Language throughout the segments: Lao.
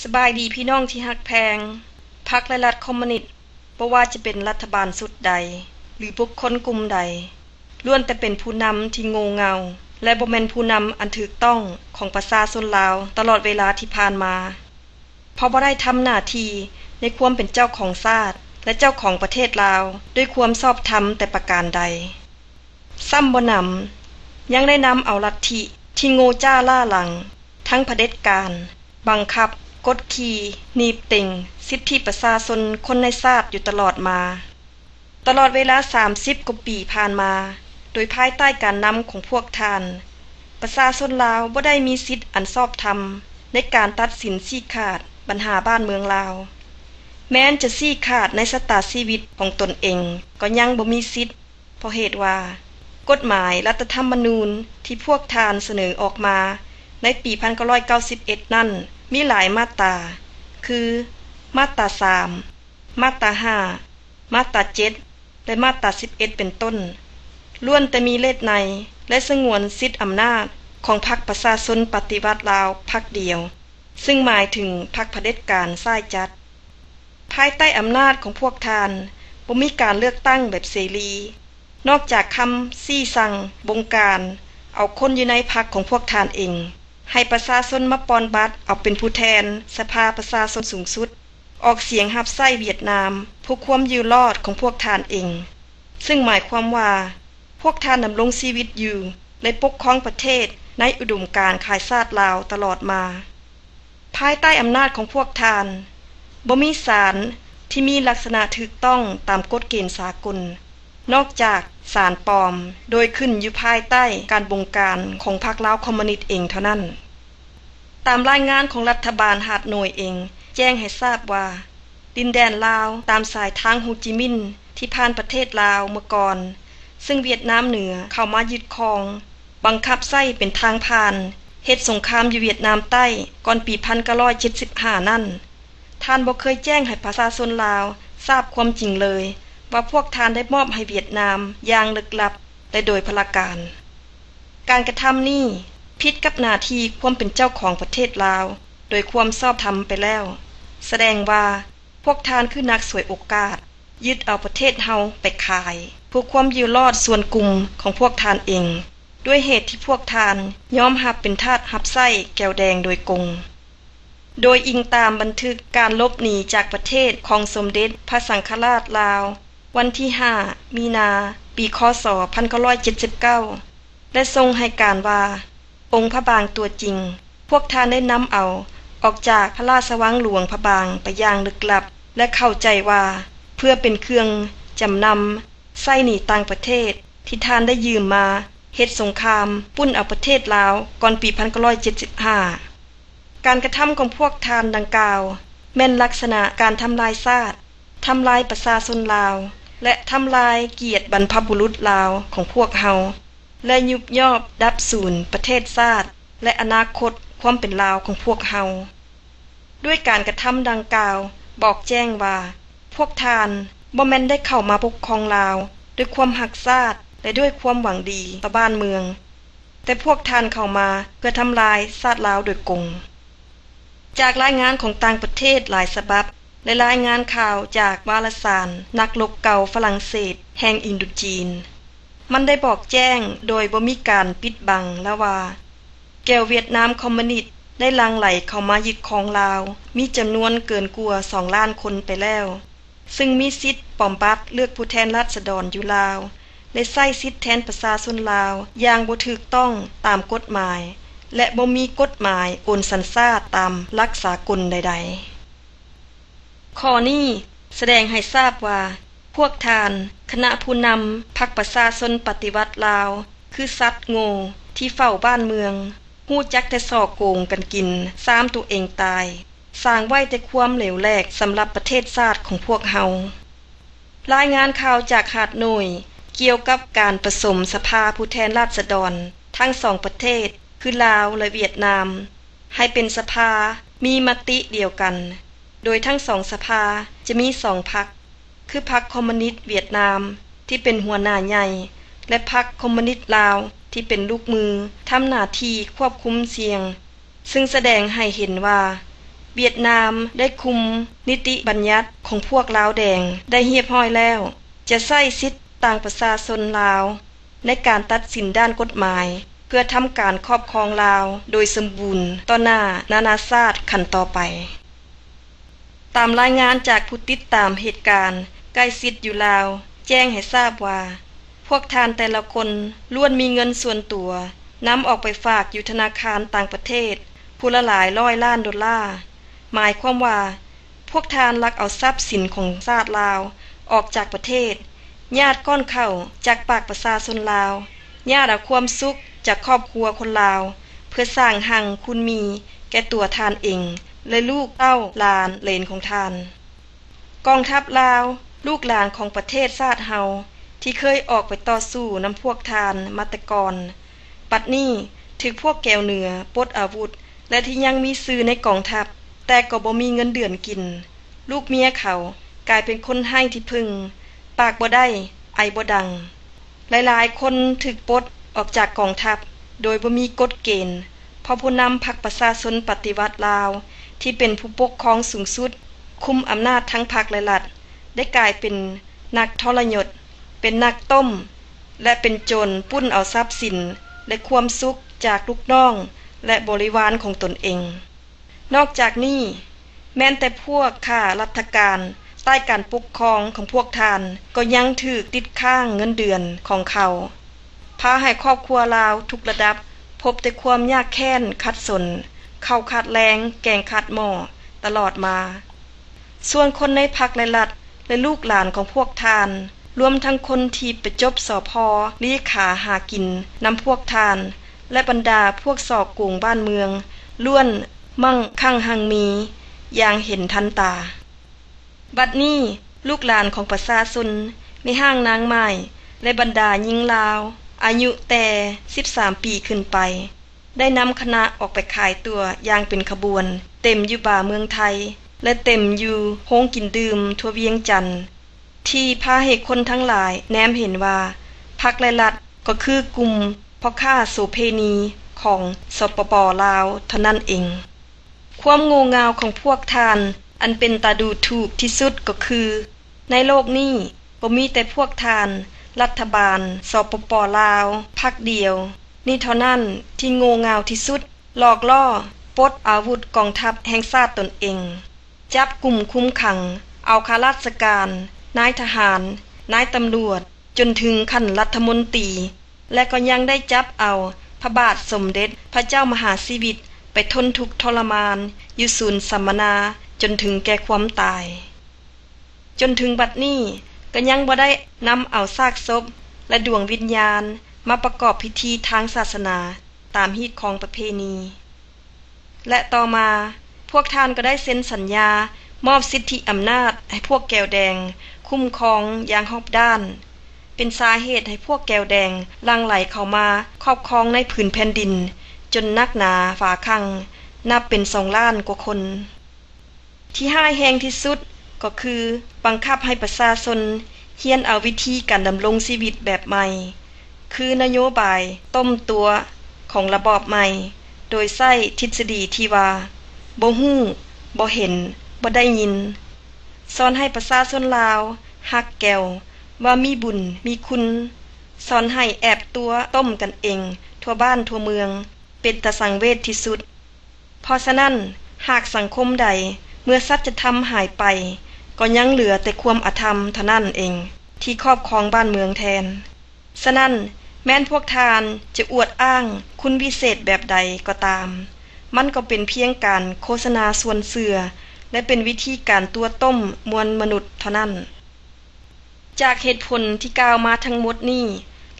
ສະບາຍດີພີ່ນ້ອງທີ່ຮັກແພງ. ພັກ ແລະ ລັດຄອມມູນິດ, ບໍ່ວ່າຈະເປັນລັດຖະບານຊຸດໃດ ຫຼື ບຸກຄົນກຸ່ມໃດ, ລ້ວນແຕ່ເປັນຜູ້ນຳທີ່ໂງ່ເຫງົ່າ ແລະ ບໍ່ແມ່ນຜູ້ນຳອັນຖືກຕ້ອງຂອງປະຊາຊົນລາວຕະຫຼອດເວລາທີ່ຜ່ານມາ, ເພາະບໍ່ໄດ້ທຳໜ້າທີ່ໃນຄວາມເປັນເຈົ້າຂອງຊາດ ແລະ ເຈົ້າຂອງປະເທດລາວດ້ວຍຄວາມຊອບທຳແຕ່ປະການໃດ. ຊ້ຳບໍ່ໜຳ, ຍັງໄດ້ນຳເອົາລັດທິທີ່ໂງ່ຈ້າລ້າຫຼັງ, ທັງຜະເດັດການ, ບັງຄັບ, ກົດຂີ່, ໜີບເຕັງສິດທິປະຊາຊົນຄົນໃນຊາດຢູ່ຕະຫຼອດມາ. ຕະຫຼອດເວລາສາມສິບກວ່າປີຜ່ານມາ, ໂດຍພາຍໃຕ້ການນຳຂອງພວກທ່ານ, ປະຊາຊົນລາວບໍ່ໄດ້ມີສິດອັນຊອບທຳໃນການຕັດສິນຊີ້ຂາດບັນຫາບ້ານເມືອງລາວ. ແມ່ນຈະຊີ້ຂາດໃນຊະຕາຊີວິດຂອງຕົນເອງກໍຍັງບໍ່ມີສິດ, ເພາະເຫດວ່າ ກົດໝາຍລັດຖະທຳມະນູນທີ່ພວກທ່ານສະເໜີອອກມາໃນປີພັນເກົ້າຮ້ອຍເກົ້າສິບເອັດນັ້ນ ມີຫຼາຍມາດຕາ ຄື ມາດຕາສາມ, ມາດຕາຫ້າ, ມາດຕາເຈັດ ແລະ ມາດຕາສິບເອັດ ເປັນຕົ້ນ, ລ້ວນແຕ່ມີເລດໄນ ແລະ ສະຫງວນສິດອຳນາດຂອງພັກປະຊາຊົນປະຕິວັດລາວພັກດຽວ, ຊຶ່ງໝາຍເຖິງພັກຜະເດັດການຊາຍຈັດ. ພາຍໃຕ້ອຳນາດຂອງພວກທ່ານ ບໍ່ມີການເລືອກຕັ້ງແບບເສລີ, ນອກຈາກຄຳຊີ້ສັ່ງບົງການເອົາຄົນຢູ່ໃນພັກຂອງພວກທ່ານເອງ, ໃຫ້ປະຊາຊົນມາປ່ອນບັດເອົາເປັນຜູ້ແທນສະພາປະຊາຊົນສູງສຸດ ອອກສຽງຮັບໃຊ້ຫວຽດນາມເພື່ອຄວາມຢູ່ລອດຂອງພວກທ່ານເອງ, ຊຶ່ງໝາຍຄວາມວ່າ ພວກທ່ານດຳລົງຊີວິດຢູ່ ແລະ ປົກຄອງປະເທດໃນອຸດົມການຂາຍຊາດລາວຕະຫຼອດມາ. ພາຍໃຕ້ອຳນາດຂອງພວກທ່ານ ບໍ່ມີສານທີ່ມີລັກສະນະຖືກຕ້ອງຕາມກົດເກນສາກົນ, ນອກຈາກສານປອມ ໂດຍຂຶ້ນຢູ່ພາຍໃຕ້ການບົງການຂອງພັກລາວຄອມມູນິດເອງເທົ່ານັ້ນ. ຕາມລາຍງານຂອງລັດຖະບານຮາດໂນຍເອງແຈ້ງໃຫ້ຊາບວ່າ ດິນແດນລາວຕາມສາຍທາງໂຮຈິມິນທີ່ຜ່ານປະເທດລາວເມື່ອກ່ອນ, ຊຶ່ງຫວຽດນາມເໜືອເຂົ້າມາຍຶດຄອງ, ບັງຄັບໃຊ້ເປັນທາງຜ່ານ, ເຮັດສົງຄາມຢູ່ຫວຽດນາມໃຕ້ກ່ອນປີພັນເກົ້າຮ້ອຍເຈັດສິບຫ້ານັ້ນ, ທ່ານບໍ່ເຄີຍແຈ້ງໃຫ້ປະຊາຊົນລາວຊາບຄວາມຈິງເລີຍວ່າພວກທ່ານໄດ້ມອບໃຫ້ຫວຽດນາມຢ່າງລຶກລັບ ແລະ ໂດຍພະລະການ. ການກະທຳນີ້ຜິດກັບໜ້າທີ່ຄວາມເປັນເຈົ້າຂອງປະເທດລາວໂດຍຄວາມຊອບທຳໄປແລ້ວ, ສະແດງວ່າພວກທ່ານຄືນັກສວຍໂອກາດ, ຍຶດເອົາປະເທດເຮົາໄປຂາຍເພື່ອຄວາມຢູ່ລອດສ່ວນກຸ່ມຂອງພວກທ່ານເອງ, ດ້ວຍເຫດທີ່ພວກທ່ານຍອມຮັບເປັນທາດຮັບໃຊ້ແກວແດງໂດຍກົງ. ໂດຍອີງຕາມບັນທຶກການຫຼົບໜີຈາກປະເທດຂອງສົມເດັດພະສັງຄະລາດລາວ ວັນທີຫ້າ ມີນາ ປີ ຄ.ສ. ພັນເກົ້າຮ້ອຍເຈັດສິບເກົ້າ ແລະ ຊົງໃຫ້ການວ່າ ອົງພະບາງຕົວຈິງ ພວກທ່ານໄດ້ນຳເອົາອອກຈາກພະລາຊະວັງຫຼວງພະບາງໄປຢ່າງລຶກລັບ ແລະ ເຂົ້າໃຈວ່າເພື່ອເປັນເຄື່ອງຈຳນຳໃຊ້ໜີຕ່າງປະເທດທີ່ທ່ານໄດ້ຢືມມາເຮັດສົງຄາມປຸ້ນເອົາປະເທດລາວກ່ອນປີພັນເກົ້າຮ້ອຍເຈັດສິບຫ້າ. ການກະທຳຂອງພວກທ່ານດັ່ງກ່າວ ແມ່ນລັກສະນະການທຳລາຍຊາດ, ທຳລາຍປະຊາຊົນລາວ ແລະ ທຳລາຍກຽດບັນພະບຸລຸດລາວຂອງພວກເຮົາ ແລະ ຍຸບຍອບດັບສູນປະເທດຊາດ ແລະ ອະນາຄົດຄວາມເປັນລາວຂອງພວກເຮົາ. ດ້ວຍການກະທຳດັ່ງກ່າວ ບອກແຈ້ງວ່າ ພວກທ່ານບໍ່ແມ່ນໄດ້ເຂົ້າມາປົກຄອງລາວດ້ວຍຄວາມຮັກຊາດ ແລະ ດ້ວຍຄວາມຫວັງດີຕໍ່ບ້ານເມືອງ, ແຕ່ພວກທ່ານເຂົ້າມາເພື່ອທຳລາຍຊາດລາວໂດຍກົງ. ຈາກລາຍງານຂອງຕ່າງປະເທດຫຼາຍສະບັບ ແລະ ລາຍງານຂ່າວຈາກວາລະສານນັກລົບເກົ່າຝຣັ່ງເສດແຫ່ງອິນໂດຈີນ, ມັນໄດ້ບອກແຈ້ງໂດຍບໍ່ມີການປິດບັງແລ້ວວ່າ ແກວຫວຽດນາມຄອມມູນິດໄດ້ຫຼັ່ງໄຫຼເຂົ້າມາຍຶດຄອງລາວ ມີຈຳນວນເກີນກວ່າສອງລ້ານຄົນໄປແລ້ວ, ຊຶ່ງມີສິດປອມບັດເລືອກຜູ້ແທນລາຊະດອນຢູ່ລາວ ແລະ ໃຊ້ສິດແທນປະຊາຊົນລາວຢ່າງບໍ່ຖືກຕ້ອງຕາມກົດໝາຍ ແລະ ບໍ່ມີກົດໝາຍໂອນສັນຊາດຕາມຫຼັກສາກົນໃດໆ. ຂໍ້ນີ້ສະແດງໃຫ້ຊາບວ່າ ພວກທ່ານ ຄະນະຜູ້ນຳພັກປະຊາຊົນປະຕິວັດລາວ ຄືສັດໂງ່ທີ່ເຝົ້າບ້ານເມືອງ, ຮູ້ຈັກແຕ່ສໍ້ໂກງກັນກິນຊາມຕົວເອງຕາຍ, ສ້າງໄວ້ແຕ່ຄວາມເຫຼວແຫຼກສຳລັບປະເທດຊາດຂອງພວກເຮົາ. ລາຍງານຂ່າວຈາກຮາດໂນຍກ່ຽວກັບການປະຊຸມສະພາຜູ້ແທນລາຊະດອນທັງສອງປະເທດ ຄືລາວ ແລະ ຫວຽດນາມ ໃຫ້ເປັນສະພາມີມະຕິດຽວກັນ, ໂດຍທັງສອງສະພາຈະມີສອງພັກ ຄືພັກຄອມມູນິດຫວຽດນາມທີ່ເປັນຫົວໜ້າໃຫຍ່ ແລະ ພັກຄອມມູນິດລາວທີ່ເປັນລູກມືທຳໜ້າທີ່ຄວບຄຸມສຽງ, ຊຶ່ງສະແດງໃຫ້ເຫັນວ່າ ຫວຽດນາມໄດ້ຄຸມນິຕິບັນຍັດຂອງພວກລາວແດງໄດ້ຮຽບຮ້ອຍແລ້ວ, ຈະໃຊ້ສິດ ຕ່າງປະຊາຊົນລາວໃນການຕັດສິນດ້ານກົດໝາຍ ເພື່ອທຳການຄອບຄອງລາວໂດຍສົມບູນຕໍ່ໜ້ານານາຊາດຂັ້ນຕໍ່ໄປ. ຕາມລາຍງານຈາກຜູ້ຕິດຕາມເຫດການໃກ້ຊິດຢູ່ລາວແຈ້ງໃຫ້ຊາບວ່າ ພວກທ່ານແຕ່ລະຄົນລ້ວນມີເງິນສ່ວນຕົວນຳອອກໄປຝາກຢູ່ທະນາຄານຕ່າງປະເທດຜູ້ລະຫຼາຍຮ້ອຍລ້ານໂດລາ. ໝາຍຄວາມວ່າ ພວກທ່ານລັກເອົາຊັບສິນຂອງຊາດລາວອອກຈາກປະເທດ, ຍາດກ້ອນເຂົ້າຈາກປາກປະຊາຊົນລາວ, ຍາດເອົາຄວາມສຸກຈາກຄອບຄົວຄົນລາວ ເພື່ອສ້າງຮັ່ງຄູນມີແກ່ຕົວທ່ານເອງ ແລະ ລູກເຕົ້າຫຼານເຫຼນຂອງທ່ານ. ກອງທັບລາວ, ລູກຫຼານຂອງປະເທດຊາດເຮົາ ທີ່ເຄີຍອອກໄປຕໍ່ສູ້ນຳພວກທ່ານມາແຕ່ກ່ອນ, ບັດນີ້ຖືກພວກແກວເໜືອປົດອາວຸດ ແລະ ທີ່ຍັງມີຊື່ໃນກອງທັບ ແຕ່ກໍບໍ່ມີເງິນເດືອນກິນ. ລູກເມຍເຂົາກາຍເປັນຄົນໄຮ້ທີ່ເພິ່ງ, ປາກບໍ່ໄດ້, ໄອບໍ່ດັງ. ຫຼາຍໆຄົນຖືກປົດອອກຈາກກອງທັບໂດຍບໍ່ມີກົດເກນ, ເພາະຜູ້ນຳພັກປະຊາຊົນປະຕິວັດລາວ ທີ່ເປັນຜູ້ປົກຄອງສູງສຸດ, ຄຸມອຳນາດທັງພັກ ແລະ ລັດ, ໄດ້ກາຍເປັນນັກທໍລະຍົດ, ເປັນນັກຕົ້ມ ແລະ ເປັນໂຈນປຸ້ນເອົາຊັບສິນ ແລະ ຄວາມສຸກຈາກລູກນ້ອງ ແລະ ບໍລິວານຂອງຕົນເອງ. ນອກຈາກນີ້, ແມ່ນແຕ່ພວກຂ້າລາຊະການໃຕ້ການປົກຄອງຂອງພວກທ່ານ ກໍຍັງຖືກຕິດຄ້າງເງິນເດືອນຂອງເຂົາ, ພາໃຫ້ຄອບຄົວລາວທຸກລະດັບພົບແຕ່ຄວາມຍາກແຄ້ນຂັດສົນ, ເຂົ້າຂາດແລງ, ແກງຂາດໝໍ້ຕະຫຼອດມາ. ສ່ວນຄົນໃນພັກ ແລະ ລັດ ແລະ ລູກຫຼານຂອງພວກທ່ານ, ລວມທັງຄົນທີ່ໄປຈົບ ສພ ລີຂາຫາກິນນຳພວກທ່ານ ແລະ ບັນດາພວກສໍ້ໂກງບ້ານເມືອງ ລ້ວນໝັ້ງຄັ່ງຮັ່ງມີຢ່າງເຫັນທັນຕາ. ບັດນີ້ ລູກຫຼານຂອງປະຊາຊົນ, ແມ່ຮ້າງນາງໝ້າຍ ແລະ ບັນດາຍິງລາວອາຍຸແຕ່ສິບສາມປີຂຶ້ນໄປ ໄດ້ນຳຄະນະອອກໄປຂາຍຕົວຢ່າງເປັນຂະບວນ ເຕັມຢູ່ບາເມືອງໄທ ແລະ ເຕັມຢູ່ໂຮງກິນດື່ມທົ່ວວຽງຈັນ ທີ່ພາໃຫ້ຄົນທັງຫຼາຍແນມເຫັນວ່າ ພັກ ແລະ ລັດ ກໍຄືກຸ່ມພໍ່ຄ້າໂສເພນີຂອງ ສປປ ລາວ ເທົ່ານັ້ນເອງ. ຄວາມໂງ່ເຫງົາຂອງພວກທ່ານອັນເປັນຕາດູຖູກທີ່ສຸດກໍຄື ໃນໂລກນີ້ກໍມີແຕ່ພວກທ່ານ ລັດຖະບານ ສປປ ລາວ ພັກດຽວນີ້ເທົ່ານັ້ນທີ່ໂງ່ເຫງົາທີ່ສຸດ, ຫຼອກລໍ້ປົດອາວຸດກອງທັບແຫ່ງຊາດຕົນເອງ, ຈັບກຸມຄຸມຂັງເອົາຂ້າລາຊະການ, ນາຍທະຫານ, ນາຍຕຳຫຼວດ, ຈົນເຖິງຂັ້ນລັດຖະມົນຕີ ແລະ ກໍຍັງໄດ້ຈັບເອົາພະບາດສົມເດັດພະເຈົ້າມະຫາຊີວິດໄປທົນທຸກທໍລະມານຢູ່ສູນສຳມະນາຈົນເຖິງແກ່ຄວາມຕາຍ. ຈົນເຖິງບັດນີ້ກໍຍັງບໍ່ໄດ້ນຳເອົາຊາກສົບ ແລະ ດວງວິນຍານມາປະກອບພິທີທາງສາສະໜາຕາມຮີດຄອງປະເພນີ. ແລະ ຕໍ່ມາພວກທ່ານກໍໄດ້ເຊັນສັນຍາມອບສິດທິອຳນາດໃຫ້ພວກແກວແດງຄຸ້ມຄອງຢ່າງຮອບດ້ານ, ເປັນສາເຫດໃຫ້ພວກແກວແດງຫຼັ່ງໄຫຼເຂົ້າມາຄອບຄອງໃນຜືນແຜ່ນດິນຈົນໜັກໜາຝາຄັງ ນັບເປັນສອງລ້ານກວ່າຄົນ. ທີ່ຮ້າຍແຮງທີ່ສຸດກໍຄືບັງຄັບໃຫ້ປະຊາຊົນຮຽນເອົາວິທີການດຳລົງຊີວິດແບບໃໝ່, ຄືນະໂຍບາຍຕົ້ມຕົວະຂອງລະບອບໃໝ່ ໂດຍໃຊ້ທິດສະດີທີ່ວ່າ ບໍ່ຮູ້, ບໍ່ເຫັນ, ບໍ່ໄດ້ຍິນ, ສອນໃຫ້ປະຊາຊົນລາວຮັກແກວ, ວ່າມີບຸນມີຄຸນ, ສອນໃຫ້ແອບຕົວະຕົ້ມກັນເອງທົ່ວບ້ານທົ່ວເມືອງ ເປັນຕາສັງເວດທີ່ສຸດ. ເພາະສະນັ້ນ, ຫາກສັງຄົມໃດເມື່ອສັດຈະທຳຫາຍໄປ, ກໍຍັງເຫຼືອແຕ່ຄວາມອະທຳເທົ່ານັ້ນເອງທີ່ຄອບຄອງບ້ານເມືອງແທນ. ສະນັ້ນ, ແມ່ນພວກທ່ານຈະອວດອ້າງຄຸນວິເສດແບບໃດກໍຕາມ, ມັນກໍເປັນພຽງການໂຄສະນາຊວນເຊື່ອ ແລະ ເປັນວິທີການຕົວະຕົ້ມມວນມະນຸດເທົ່ານັ້ນ. ຈາກເຫດຜົນທີ່ກ່າວມາທັງໝົດນີ້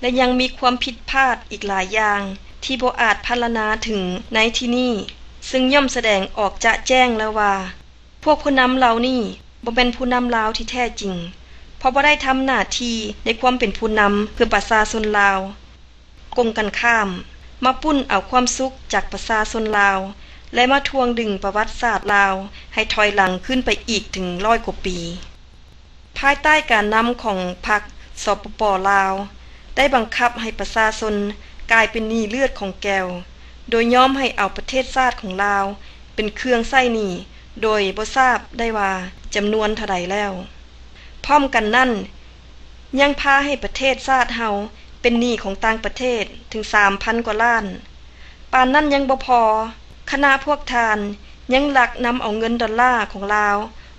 ແລະ ຍັງມີຄວາມຜິດພາດອີກຫຼາຍຢ່າງທີ່ບໍ່ອາດພັນລະນາເຖິງໃນທີ່ນີ້, ຊຶ່ງຍ່ອມສະແດງອອກຈະແຈ້ງແລ້ວວ່າ ພວກຜູ້ນຳເຫຼົ່ານີ້ບໍ່ແມ່ນຜູ້ນຳລາວທີ່ແທ້ຈິງ, ເພາະບໍ່ໄດ້ທຳໜ້າທີ່ໃນຄວາມເປັນຜູ້ນຳເພື່ອປະຊາຊົນລາວ. ກົງກັນຂ້າມ, ມາປຸ້ນເອົາຄວາມສຸກຈາກປະຊາຊົນລາວ ແລະ ມາຖ່ວງດຶງປະຫວັດສາດລາວໃຫ້ຖອຍຫຼັງຂຶ້ນໄປອີກເຖິງຮ້ອຍກວ່າປີ. ພາຍໃຕ້ການນຳຂອງພັກ ສປປ ລາວ ໄດ້ບັງຄັບໃຫ້ປະຊາຊົນກາຍເປັນໜີ້ເລືອດຂອງແກວ, ໂດຍຍອມໃຫ້ເອົາປະເທດຊາດຂອງລາວເປັນເຄື່ອງໃຊ້ໜີ້ ໂດຍບໍ່ຊາບໄດ້ວ່າຈຳນວນເທົ່າໃດແລ້ວ. ພ້ອມກັນນັ້ນ ຍັງພາໃຫ້ປະເທດຊາດເຮົາເປັນໜີ້ຂອງຕ່າງປະເທດເຖິງສາມພັນກວ່າລ້ານ. ປານນັ້ນຍັງບໍ່ພໍ, ຄະນະພວກທ່ານຍັງລັກນຳເອົາເງິນດອນລາຂອງລາວ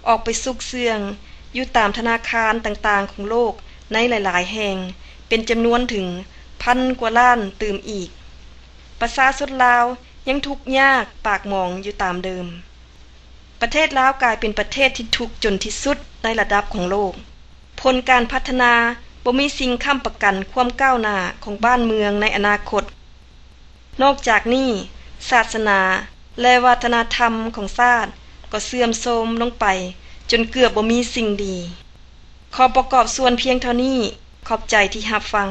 ອອກໄປຊຸກເຊື່ອງຢູ່ຕາມທະນາຄານຕ່າງໆຂອງໂລກໃນຫຼາຍໆແຫ່ງ ເປັນຈຳນວນເຖິງພັນກວ່າລ້ານຕື່ມອີກ. ປະຊາຊົນລາວຍັງທຸກຍາກປາກໝອງຢູ່ຕາມເດີມ. ປະເທດລາວກາຍເປັນປະເທດທີ່ທຸກຈົນທີ່ສຸດໃນລະດັບຂອງໂລກ. ຜົນການພັດທະນາບໍ່ມີສິ່ງຄ້ຳປະກັນຄວາມກ້າວໜ້າຂອງບ້ານເມືອງໃນອະນາຄົດ. ນອກຈາກນີ້, ສາສະໜາ ແລະ ວັດທະນະທຳຂອງຊາດກໍເສື່ອມໂຊມລົງໄປຈົນເກືອບບໍ່ມີສິ່ງດີ. ຂໍປະກອບສ່ວນພຽງເທົ່ານີ້. ຂອບໃຈທີ່ຮັບຟັງ.